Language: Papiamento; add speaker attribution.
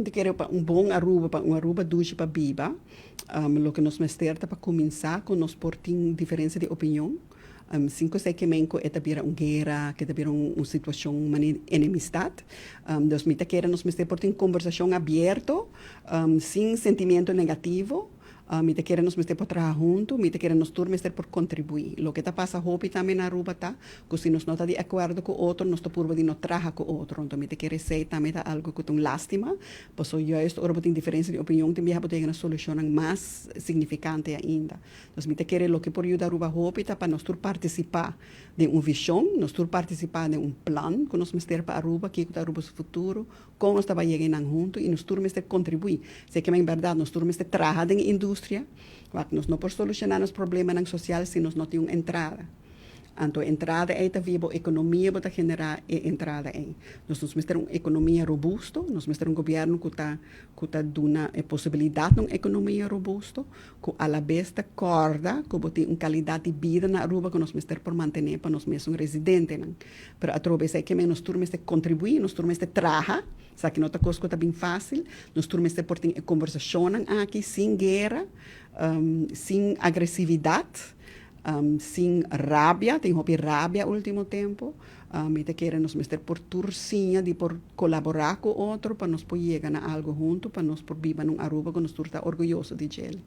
Speaker 1: Mi ta kere pa un bon Aruba, pa un Aruba dushi pa biba, loke nos mester ta pa cuminsa cu nos por tin diferencia di opinion, sin cu esey kemen cu e ta bira un guera, cu e ta bira un situacion mane enemistad. Dus mi ta kere nos mester por tin conversacion abierto, sin sentimiento negativo. Mi ta kere nos mester por traha hunto, mi ta kere nos tur mester por contribui. Loke ta pasa hopi tambe na Aruba ta cu si nos no ta di acuerdo cu otro, nos ta purba di no traha cu otro. Anto mi ta kere esey tambe ta algo cu ta un lastima, paso juist ora bo tin diferencia di opinion tin biaha bo ta yega na solucionnan mas significante ainda. Dus mi ta kere loke por yuda Aruba hopi ta pa nos tur participa den un vision, nos tur participa den un plan cu nos mester pa Aruba, kico ta Aruba su futuro, Kon nos ta bai yega einan huntu i nos tur mester kontribuí. Esei ke men bèrdat, nos tur mester traha den e industria. Wak, nos no por solushoná nos problemanan sosial si nos no tin un entrada. Anto e entrada ei ta via bo ekonomia bo ta generá e entrada ei. Nos nos mester un ekonomia robusto, nos mester un gobièrnu ku ta ku ta duna e posibilidat na un ekonomia robusto, ku alabes ta kòrda ku bo tin un kalidat di bida na Aruba ku nos mester por mantené pa nos mesun residentenan. Pero atrobe esei ke men nos tur mester kontribuí, nos tur mester traha, esaki no ta kos ku ta bin fásil, nos tur mester por tin e kombersashonnan aki sin guera, sin agresividat, sin rabia, tin hopi rabia último tempu, mi ta kere nos mester por tur siña di por kolaborá ku otro pa nos por yega na algu huntu, pa nos por biba na un Aruba ku nos tur ta orguyoso di djel.